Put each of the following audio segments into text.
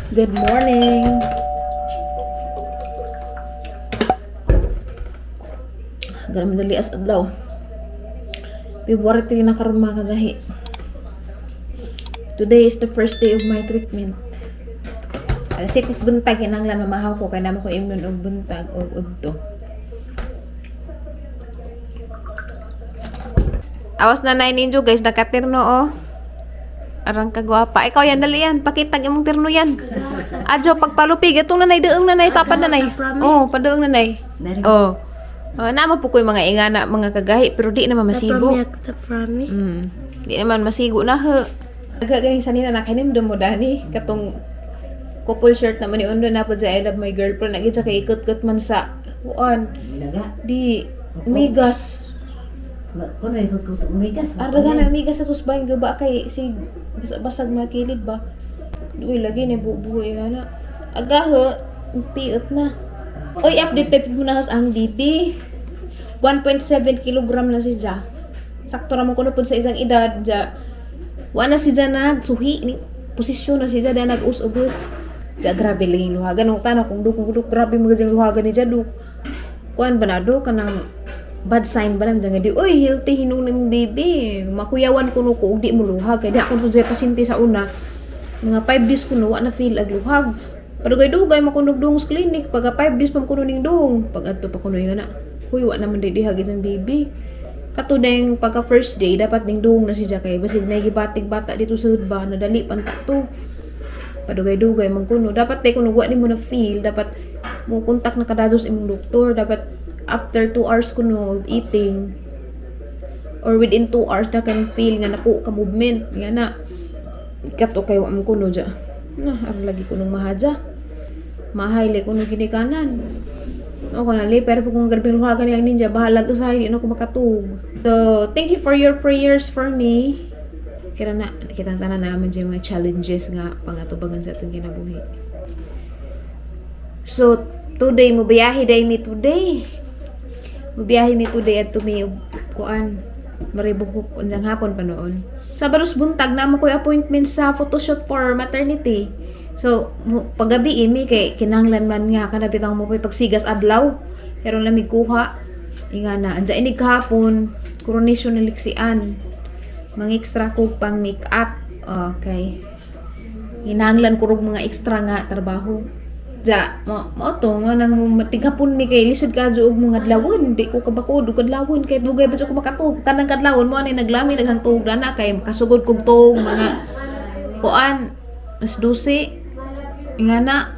Good morning. Garam dali as adlaw. February 3 na karon, mga kagahi. Today is the first day of my treatment. Alas 7 is buntag, kinahanglan mamahaw ko kay naman ko imnon og buntag og udto. Awas na nai ninyo, guys, nakatirno oh. Arang kagwapa. Ikaw yan, dali yan. Pakita imong tirno yan. Adyo, pagpalupig. Itong nanay, deong nanay, tapad nanay. Oh, padeong nanay. Oh. Oh, naman po ko yung mga ingana, mga kagahi, pero di naman masigo. Di naman masigo na he. Nagkagaling sa nina, nakahinimdum mo dani. Katong couple shirt naman ni Undo na po sa I love my girlfriend. Nagit siya kay ikot-ikot man sa kuan. Laga. Di, migas. Kuno ko umigas. Ang na migas sa tusbang gaba kay si basag mga kilid ba. Uy, lagi na bubuo nga na. Agaho, piot na. Uy, update type mo na ang DB. 1.7 kilogram na si Ja. Sakto ra mo kuno pud sa isang edad, Ja. Wa na si Ja nagsuhi ni posisyon na si Ja da nag-us-ubos. Ja, grabe lang yung luhagan. Nung tanaw kung dukong duk, grabe mga diyang luhagan ni Ja duk. Kuan ba na do kanang bad sign ba naman nga di, uy, healthy hinung ng baby, makuyawan kuno ko ug di mo luhag kay di ako pud pasyente sa una, mga 5 days kuno wa na feel ag luhag. Padugay-dugay makunog dong sa clinic, pagka 5 days pa kuno ning dong pag adto pa kuno nga na, huy, wa naman di dihag isang baby. Kato deng pagka first day dapat ning dong na siya kay basig na gibatig bata dito sa ba nadali pan to. Padugay-dugay man kuno dapat tay kuno wa nimo na feel, dapat mo kontak na kadado sa imong doktor, dapat after 2 hours kuno of eating or within 2 hours na kan feel nga napo ka movement nga na. Kato kay wa mo kuno ja na ang lagi kunong mahaja mahay le kuno ginikanan. Ako na li, pero kung grabeng luhagan niyang ninja, bahalag usahay, di na ako makatug. So, thank you for your prayers for me. Kira na, kitang tanan naman dyan mga challenges nga pangatubangan sa atong kinabuhi. So, today, mubiyahe day mi today. Mubiyahe mi today at mi kuan, Maribuhok, unjang hapon pa noon. Sa Baros buntag, namo ko'y appointment sa photoshoot for maternity. So, paggabi imi kay kinahanglan man nga kada bitang mo po'y pagsigas adlaw. Pero lamig kuha. Inga na, anja inig kahapon, coronation ni Lixian. Mga extra ko pang make-up. Okay. Hinanglan ko rog mga extra nga trabaho. Ja, mo mo to mo nang matighapon mi kay lisod ka og mga adlawon, di ko kabakod og kadlawon kay dugay ba jud ko makatug. Kanang kadlawon mo ani naglami daghang tuog na kay makasugod kog tuog mga kuan alas 12. Nga na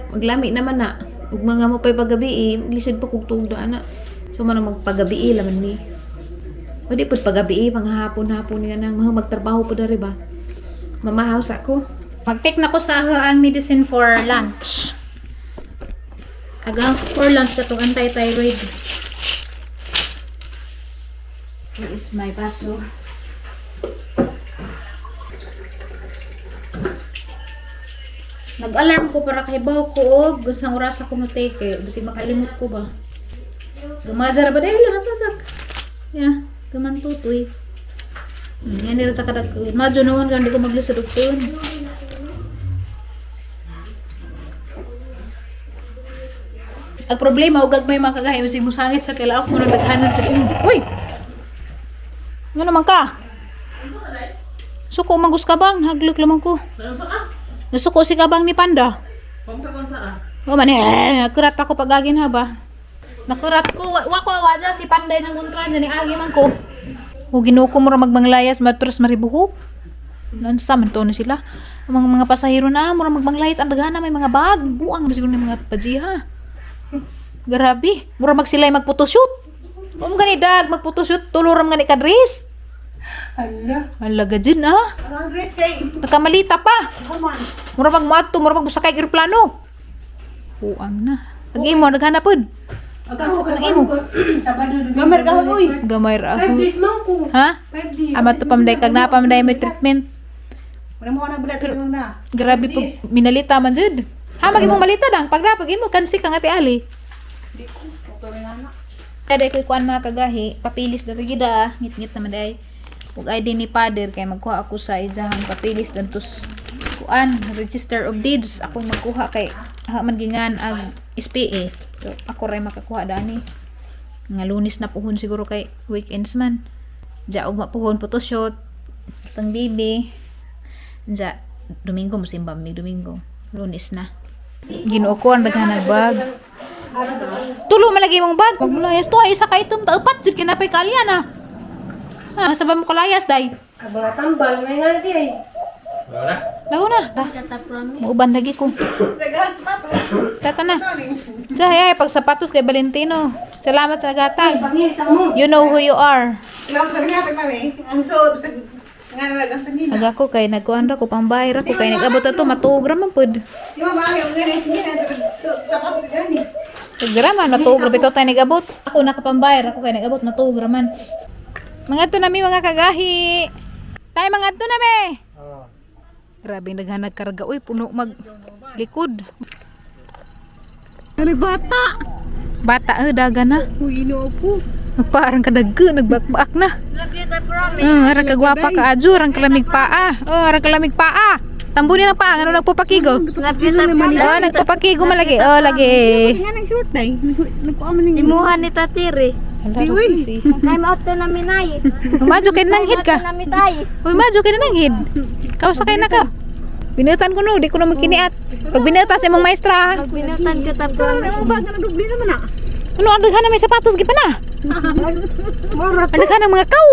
maglami naman na ug mga mo pay paggabi eh, lisod pa kog tuog na. So man ang magpagabi eh, laman mi. O di pud pagabi eh, mga hapon-hapon nga nang mga magtrabaho pa dari ba. Mamahaw sa ako. Mag-take na ko sa ang medicine for lunch. Aga, for lunch katong anti-thyroid. Where is my baso? Nag-alarm ko para kay baw ko og gustang oras ako mo take kay bisig makalimot ko ba. Gumaja ra ba dahil na tagak. Yeah, gaman tutoy. Yan nila sa kadag. Madyo noon kan di ko maglisod og tuon. Ang problema og gagmay mga kagahi bisig musangit sa kaila ako nang daghanan sa. Uy. Nga naman ka? Suko man gus kabang, haglok lamang ko. Nasuko si kabang ni Panda. Oh man eh, nakurat ako pagagin ha ba. Nakurat ko, wa ko awaja si Panda ng kontra niya ni agi man ko. O Ginoo ko, mura magmanglayas matros maribuhok. Nansa man to na sila. Ang mga pasahero na mura magmanglayas ang daghan na may mga bag, buang man siguro ng mga pajiha. Grabe, mura magsilay magphotoshoot. Um gani dag magphotoshoot, tulo ra man gani ka dress. Ala. Ala gajin ah. Ang dress kay. Nakamalita pa. Human. Mura mag moadto, mura magbusakay og eroplano. Buang na. Ag imo naghana pod. Ako Ang imo. Gamar ka uy. Gamay ra 5 ako. days man ko. Ha? 5 days. Ama to pamday kag na pamday may treatment. Wala mo na bulat na. Grabe pag minalita man jud. Ha mag imong malita dang pag na pag imo kansi ka nga ti Ali. Di ko. Okay na na. Kada koy kuan mga kagahi, papilis diri gid ah, ngit-ngit naman day. Ug ID ni father kay magkuha ako sa ijahang papilis dantos Kuan, register of deeds. Ako magkuha kay ha man gingan ang SPA. So, ako ray makakuha dani. Nga Lunes na puhon siguro kay weekends man. Ja ugma puhon photoshoot. Tang bibi. Ja Domingo musimba mig Domingo. Lunes na. Ginoo ko ang daghan ng bag. Tulo man lagi imong bag. Wag mo layas to ay isa ka itom ta upat jud kinapay kalya na. Ah, sa ba mo kalayas day? Ang mga tambal, may nga di ay. Lago na. Muuban lagi ko. Sagahan sapatos. Tata na. Sorry. Sa ay pag sapatos kay Valentino. Salamat sa gatag. Pangisa mo. You know who you are. Ilaw sa nga tag mami. Ang suot sa nga na ang sangina. Aga ko kay nagkuan ra ko pambay ra ko kay nag-abot ato matuog ra man pud. Di ba mami ang gani sangina suot sapatos gani. Tugra man matuog ra bitaw tayo nag-abot. Ako nakapambay ra ko kay nag-abot matuog ra man. Mga to nami mga kagahi. Tay mga to nami. Grabe naghanag karga uy puno mag likod. Bata. Bata daga na. Uy, Ginoo ko. Nagpaarang kadagga, nagbakbaak na. Arang kagwapa ka adyo, arang kalamig paa. Oh, arang kalamig paa. Tambunin ang paa, ano nagpapakigo? Oh, nagpapakigo malagi. Oh, lagi. Nga nang short day. Nagkuha man ning Imuha ni Tatiri. Di uy. Time out na namin ay. Umadyo kay nanghid ka. Namin tay. Uy, madyo kay nanghid. Kaw sakay na ka. Binutan ko no, di ko na magkiniat. Pag binutan sa imong maestra. ha? Pagbinutan ko ta Ang imong bag nga nagdubli naman na. Ano ang daghan na may sapatos gi pa na. Ang daghan ng mga kaw.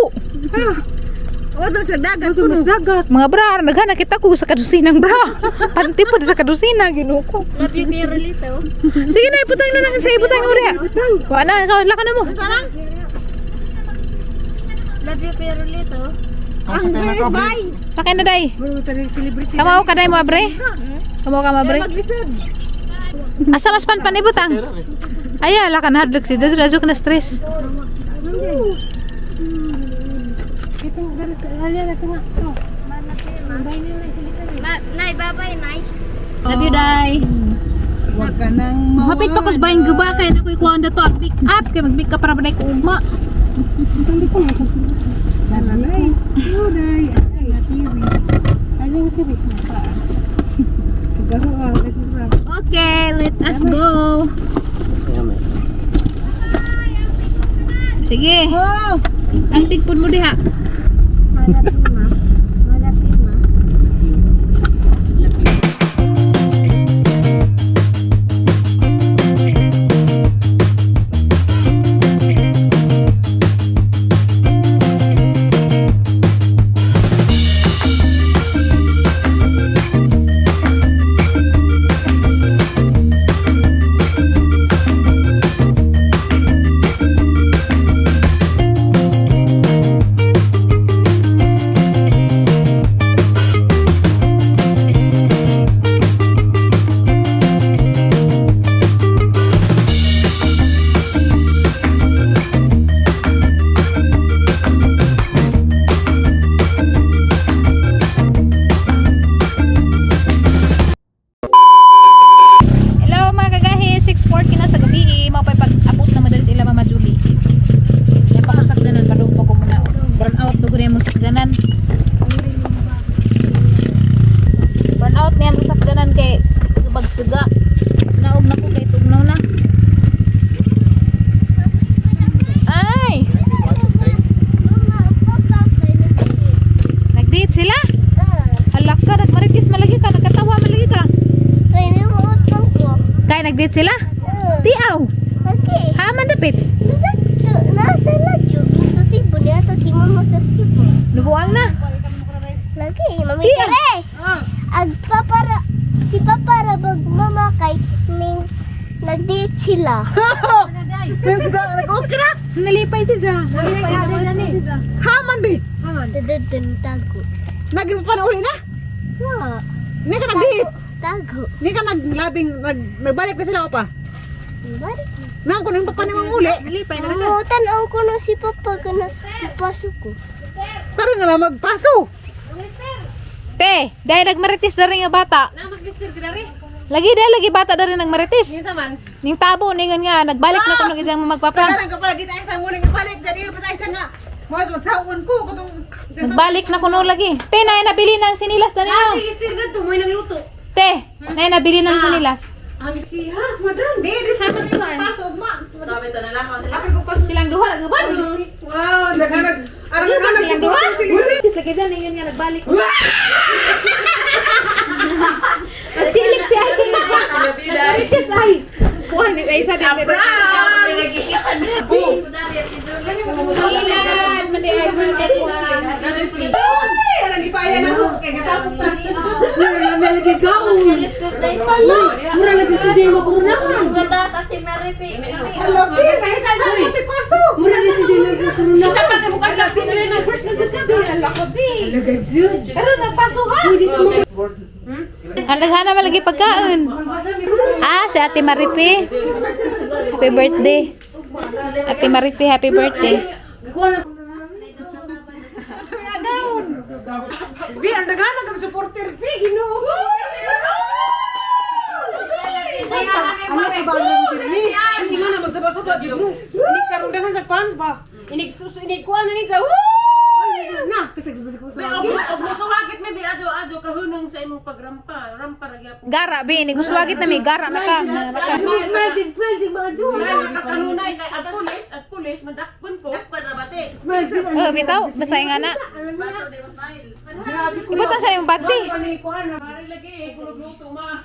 O doon sa dagat kuno. Dagat. Mga bra, ang daghan na kita ko sa kadusinang bra. Panty po sa kadusina Ginoo ko. Love you kay Rolito. Sige na, ibutang na lang sa ibutang uri. Wa na, ikaw laka na mo. Love you kay Rolito. Ang bye. Sakay na day. Kamao ka day mo abre. Kamao ka mo abre. Maglisod. Asa mas pan pan ibutang? Ay, ala ka na hadlok si Jajo Jajo ka na stress. Nay, bye-bye, Nay. Love you day. Huwag ka nang mawa. Hapit pa ko sa bayan guba kay na ko ikuha to at pick up kay mag pick up para ba ko ugma. Lalay. Uday. Ang natiri. Ano yung tiri? Okay, let us go. Sige. Ang big mo diha. Malapit ma. Malapit ma. Hello mga kagahi, 6:40 na sa gabi. Mao pa'y pag-abot na madali sila Mama Julie. Kaya pa ko sakdanan, padung pa ko muna. Burn out pa ko niya mo sakdanan. Burn out niya mo sakdanan kay bagsuga. Naog na ko kay tugnaw na. Ay! Nag-date sila? Halak ka, nagmaritis malagi ka, nagkatawa malagi ka. Kay nag-date sila? Tiaw! Okay. Haman dapit. Nasa ladyo, sa Cebu niya, tapos si mama sa Cebu. Nubuang na. Lagi, mami Tiya. kare. Ag papara, si papa rabag mama kay ning nag-date sila. Nag-okay na. Nalipay si Ja. Haman bi. Dadadun tago. Naging pa na uli na. Wa. Hindi ka nag-date. Tago. Hindi ka naglabing nagbalik pa sila o pa. Balik. Nang kuno yung papanimang uli. Nalipay na. Mo tanaw ko na si papa kana pasok ko. Tara nga lang magpaso. Te, dahil nagmaritis na rin nga bata. Lagi dahil lagi bata na rin nagmaritis. Kinsa man? Ning tabo ningon nga nagbalik na kuno gid ang magpapa. Tagarang ka pala kita isang muling balik dali pa sa isa nga. Mo magsaon ko katong Nagbalik na kuno lagi. Te, nay nabili ng sinilas dani Ah, no. sige, sir, ganito. May nangluto. Te, nay nabili ng sinilas. Si Has, madam. Di, di sa paso ugma. Sabi to na lang. Ako ko paso. Silang duha gaban. Wow, naghanag. Arang naghanag Silang duha. si Tis lagi dyan yun nga nagbalik. Nagsilig si Ate. Nagritis ay. Kuha ni ay sa din. Ilan man di ay mga kuha. Ay, arang ipayan ako. Kay katapok ta. Mura lagi si Dema kurunahan. Ganda, Ate Maripi. Hello, Bi. Tayo sa sa mo ti paso. Mura lagi si Dema kurunahan. Isa pa kay mukha labi sila na first na jud ka bi. Ala ko bi. Pero nagpaso ha. Ang daghana man lagi pagkaon. Ah, si Ate Marifi. Happy birthday. Ate Marifi, happy birthday. Bi, ang naghanag ang supporter bi. Ginoo. Ano sa ba ang ni? Hindi nga na magsaba-saba jud mo. Inig karon daghan sa fans ba. Inig sus inig kuan na ni sa. Woo! Na, kasi og musuwagit may bi adyo adyo kahunong sa imong pagrampa. Rampa ra gyapon. Gara bi, ni guswagit na mi gara na ka. Na ka. Smile jig smile jig mga adyo. Smile ka kanunay kay at pulis madakpon ko. Dakpon ra bate. Smile jig. Oh, bitaw, basta nga na. Baso di mo smile. Ibutan sa imong bag di. Ani kuan mari lagi kulog luto ma.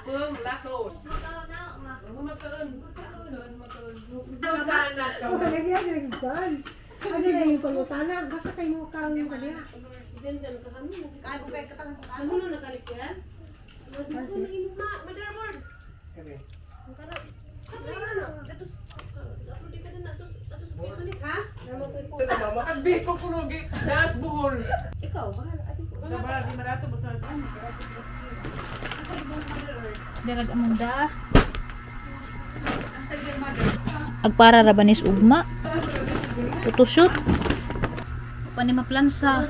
Pung lato. Ano na yung pangutana? Basta kay mo kang yung kaniya. Kago kay katang Ano na nakalikyan? Motherboards. Agbi ko kunugi. Das buhol. Ikaw, bahala. Sa bahala, di marato. Basta sa Darag among da. Agpara ra ba nis ugma? Photoshoot. Pa ni maplansa.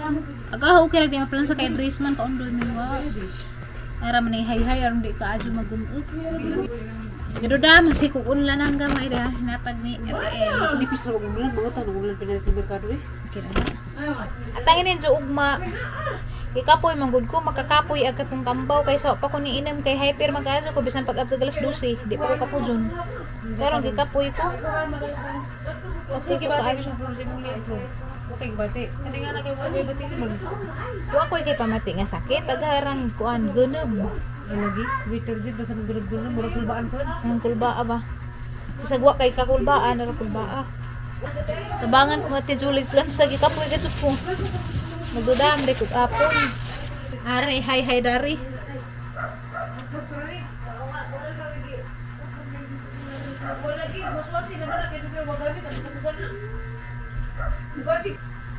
Aga okay ra di maplansa kay Idris man kaundoy mi wa. Ara man ay hay-hay aron di ka adyo magum-up. Pero da masik og unlan ang gamay da hinatag ni ATM. Nipis ra ulan, mga tanong ulan pinalit sa merkado eh. Kira na. At ang inin ugma. Ikapoy manggod ko makakapoy agad tong tambaw kay sa pa ko ni inom kay hyper mag-adyo ko bisan pag abtag alas 12 di pa ko kapudyon. Karon gikapoy ko. Kapoy ko kaayo. Okay, bati. Hindi nga na kayo may bati man. Wa ko'y kay pamati nga sakit agarang kuan ganob. Lagi, waiter jud basta magulog-gulog, murag kulbaan po. Ang kulbaa ba? Bisag wa kay kakulbaa nara kulbaa. Tabangan ko nga ti Julie Plansa gikapoy ka ko. Magdudam di kog apon. Ari hay hay dari.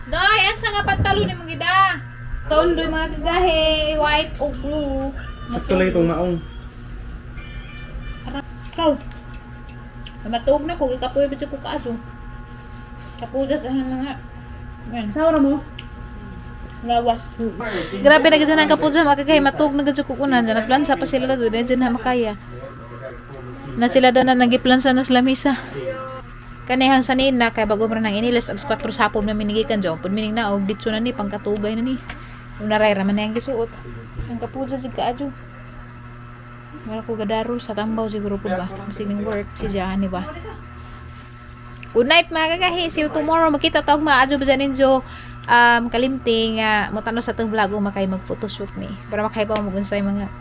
Doy, ansa nga pantalon ni mong gida? Taon doy mga kagahe, white o blue. Sakto lang itong maong. Ikaw. Matuog na ko, ikapoy ba siya ko kaaso? Kapudas ang mga... Yan. Saura mo? Lawas. Grabe na gid ang kapudas mga kagahe, matuog na gid ko kunan. Diyan nagplansa pa sila doon, diyan na makaya. Na sila na nagiplansa na sila misa. Kanihang sanin na kay bago man nang inilas alas 4 sa hapon na minigikan diyan pud mining naog ditso na ni pangkatugay na ni. Unaray ra man na ang gisuot. Ang kapudas sig kaadyo. Wala ko gadaro sa tambaw siguro po ba. Bisig ning work si Jani ba. Good night mga kagahi. See you tomorrow. Makita tawag mga adyo ba dyan ninyo. Kalimting mutano sa itong vlog makay mag photoshoot ni. Para makaibaw mo unsay mga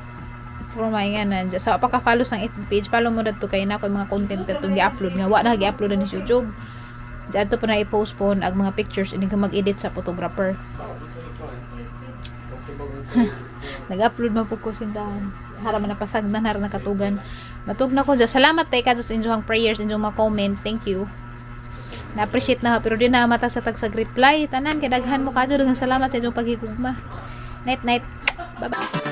forma nga na dyan. So, paka-follow sa FB page, follow mo dadto kay na ko mga content datong gi-upload nga wa na gi-upload na ni sa YouTube. Diyan to pa na i-post po ang mga pictures ini ka mag-edit sa photographer. Nag-upload man po ko sindahan. Hara man napasagdan, hara nakatugan. Matug na ko dyan. Salamat tay ka sa inyong prayers, inyong mga comment. Thank you. Na-appreciate na ho, pero di na matag sa tagsag reply. Tanan, kay daghan mo kadyo. Daghang salamat sa inyong paghigugma. Night, night. Bye-bye.